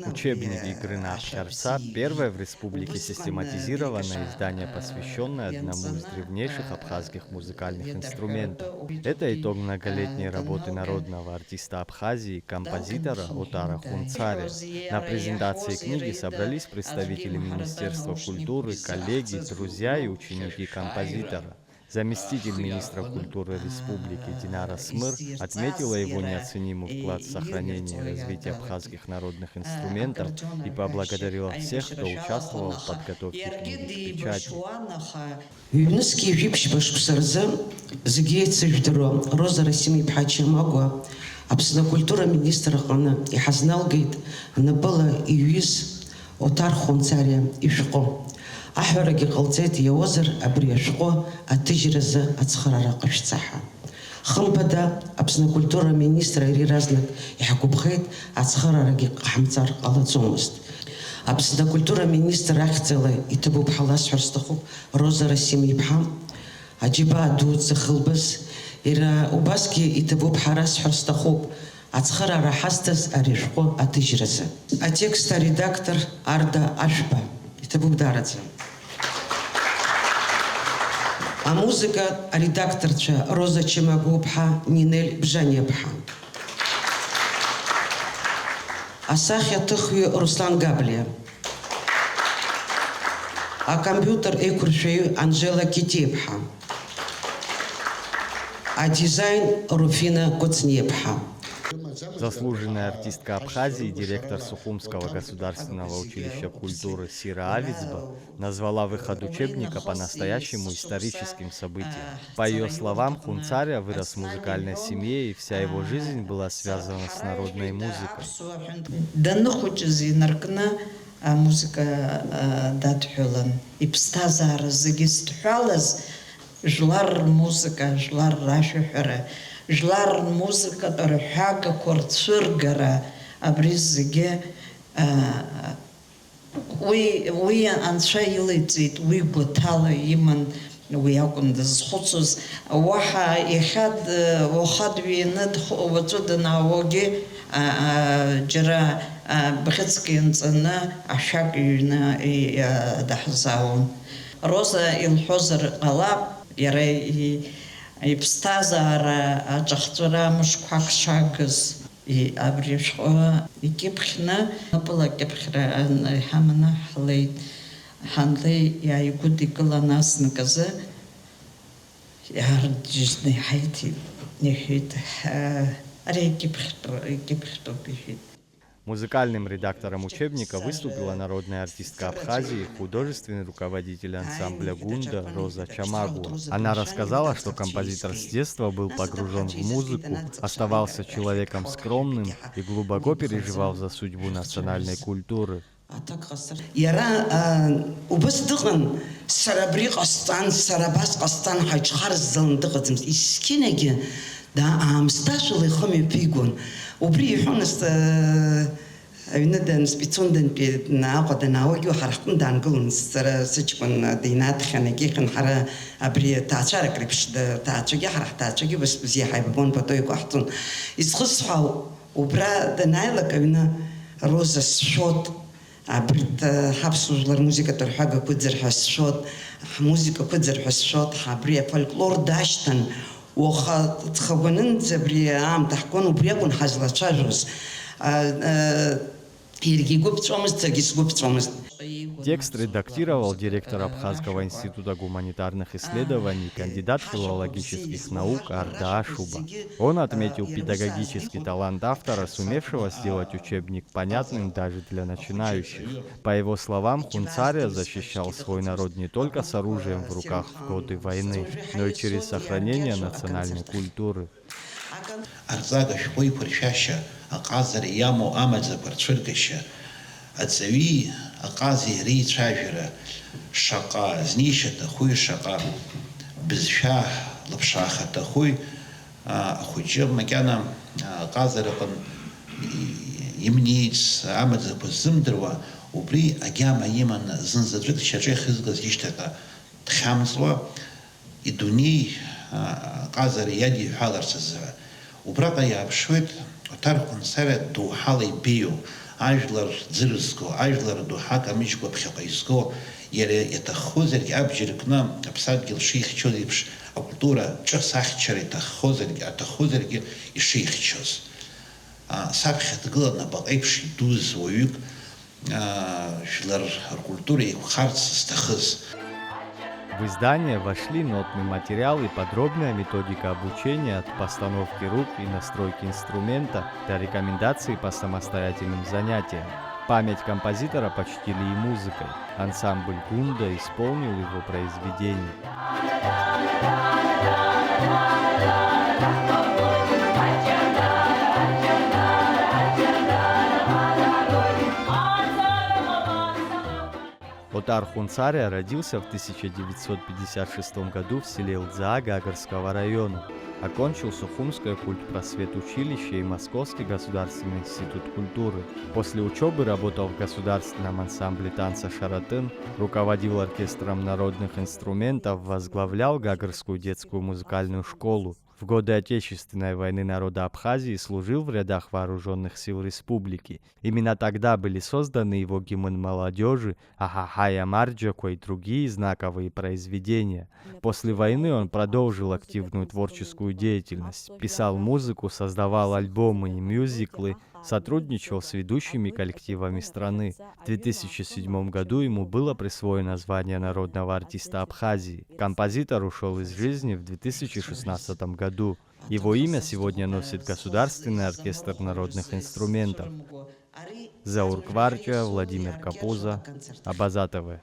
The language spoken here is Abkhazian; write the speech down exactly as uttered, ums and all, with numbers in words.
Учебник игры на общарца — первое в республике систематизированное издание, посвящённое одному из древнейших абхазских музыкальных инструментов. Это итог многолетней работы народного артиста Абхазии, композитора Отара Хунцария. На презентации книги собрались представители Министерства культуры, коллеги, друзья и ученики композитора. Заместитель министра культуры республики Динара Смыр отметила его неоценимый вклад в сохранение и развитие абхазских народных инструментов и поблагодарила всех, кто участвовал в подготовке книги к печати. Ҩнызқьи жәиԥшьба шықәса рзы зегьы еицыжәдыруа Роза Расим-иԥҳа Чамагәа Аԥсны акультура министр аҟны иҳазналгеит напыла иҩыз Оҭар Хунцариа ишәҟәы. Аҳәарагьы ҟалҵеит, иауазар, абри ашәҟәы аҭыжьразы ацхыраара ҟашәҵа ҳәа. Хымԥада, Аԥсны акультура аминистр иара иаразнак иҳгәаԥхеит, ацхыраарагьы ҟаҳамҵар ҟалаӡомызт. Аԥсны акультура аминистр ахьӡала иҭабуп ҳәа ласҳәар сҭахуп Роза Расим-иԥҳа, аџьабаа ду дзахылбаз, иара убасгьы иҭабуп ҳәа расҳәар сҭахуп, ацхыраара ҳазҭаз ари ашәҟәы аҭыжьразы. Атекст аредактор Арда Ашәба. Иҭабуп даараӡа. Амузыка аредакторцәа Роза Чамагәыԥҳа, Нинель Бжаниаԥҳа. Асахьаҭыхҩы Руслан Габлиа. Акомпиутер еиқәыршәаҩы Анжела Китиаԥҳа. Адизайн Руфина Куцниаԥҳа. Заслуженная артистка Абхазии, директор Сухумского государственного училища культуры Сира Авицба назвала выход учебника по-настоящему историческим событием. По её словам, Хунцария вырос в музыкальной семье, и вся его жизнь была связана с народной музыкой. Даныхәыҷыз инаркны амузыка, а, дадҳәалан. Иԥсҭазаара зегьы зыдҳәалаз, жәлар рмузыка, жәлар рашәаҳәара, жәлар рмузыкатә рҳәагақәа рцәыргара, абри зегьы, а, уи, уи анцәа илеиҵеит, уи гәаҭала иман, уи акәын дызхәыцуаз. Уаҳа иахьа д-, уаха дҩеины дхәы-, уаҵәы данаауагьы, а, а, џьара, а, бӷьыцк ианҵаны ашәак иҩны и-, а, даҳзаауан. Роза илҳәозар ҟалап, иара и-, иԥсҭазаара аҿахҵәара мышқәак шагыз. И-, абри ашәҟәы икьыԥхьны, напыла акьыԥхьра ан-, иҳаманы ҳлеит. Ҳанлеи иааигәыдикылан азныказы, иаарыдыжьны иҳаиҭеит, иҳәеит, ҳа, ари акьыԥхьтәу, акьыԥхьтәуп, иҳәеит. Музыкальным редактором учебника выступила народная артистка Абхазии, художественный руководитель ансамбля «Гунда» Роза Чамагуа. Она рассказала, что композитор с детства был погружён в музыку, оставался человеком скромным и глубоко переживал за судьбу национальной культуры. Иара, а, убас дыҟан, сара абри ҟасҵан, сара абас ҟасҵан ҳәа иҽхарззалан дыҟаӡамызт. Есқьынагьы да-, аамсҭашәала ихы мҩаԥигон. Убри иҳәон, ас-, а, аҩны данспицондантәи Аҟәа данаауагьы ҳара ҳҟны даангылон. Сара сыҷкәын дыҩнадхьан, егьихьан ҳара абри ҭаацәарак реиԥш, ҭаацәагьы ҳара ҳҭаацәагьы убас бзиа ҳаибабон, пату еиқәаҳҵон. Изхысҳәаау, убра данааилак аҩны Роза сшәот, абарҭ, ҳаԥсуа жәлар рмузыкатә рҳәагақәа ыӡыр ҳәа сшәот, ҳмузыкақәа ыӡыр ҳәа сшәот, ҳа абри афольклор дашьҭан, уаха ҵхагәанынӡа абри аамҭа ҳгон, убри акәын ҳазлацәажәоз. А, а, иаргьы игәы ԥҵәомызт, саргьы сгәы ԥҵәомызт. Текст редактировал директор Абхазского института гуманитарных исследований, кандидат филологических наук Арда Ашуба. Он отметил педагогический талант автора, сумевшего сделать учебник понятным даже для начинающих. По его словам, Хунцария защищал свой народ не только с оружием в руках в годы войны, но и через сохранение национальной культуры. Арҵага шәҟәы иқәыршәашьа, аҟазара иамоу амаӡақәа рцәыргашьа, аҵаҩи аҟази реицәажәара шаҟа знеишьа аҭахуи, шаҟа бызшәа лыԥшааха аҭахуи, а, ахәыҷы макьана, а, аҟазара аҟын и-, имнеиц амаӡақәа ззымдыруа, убри агьама иманы зынзаҵәык шьаҿа ихызгаз ишьҭаҟа дхьамҵуа, идунеи, а, ҟазара иадиҳәаларц азы. Убраҟа иааԥшуеит Оҭар Хәынцариа доуҳала ибеиоу, Ажәлар ӡырызго, ажәлар доуҳак амыжькәа ԥхьаҟа изго, иара иаҭаххозаргьы абџьар кны аԥсадгьыл шихьчоз еиԥш, акультура ҿыц ахьчара иҭаххозаргьы, аҭаххозаргьы ишихьчоз. А, саԥхьа дгылан апаҟеиԥш идуз уаҩык, а, жәлар ркультура еиқәхарц зҭахыз. В издание вошли нотный материал и подробная методика обучения от постановки рук и настройки инструмента до рекомендаций по самостоятельным занятиям. Память композитора почтили и музыкой. Ансамбль «Гунда» исполнил его произведения. Отар Хунцария родился в тысяча девятьсот пятьдесят шестом году в селе Лдзаа Гагарского района. Окончил Сухумское культпросветучилище и Московский государственный институт культуры. После учебы работал в государственном ансамбле танца «Шаратын», руководил оркестром народных инструментов, возглавлял Гагарскую детскую музыкальную школу. В годы Отечественной войны народа Абхазии служил в рядах вооружённых сил республики. Именно тогда были созданы его гимн молодёжи, «Аҳаҳаи амарџьақәа» и другие знаковые произведения. После войны он продолжил активную творческую деятельность, писал музыку, создавал альбомы и мюзиклы, сотрудничал с ведущими коллективами страны. В две тысячи седьмом году ему было присвоено звание народного артиста Абхазии. Композитор ушёл из жизни в две тысячи шестнадцатом году. Его имя сегодня носит Государственный оркестр народных инструментов. Заур Кварча, Владимир Капуза, Абаза ТВ.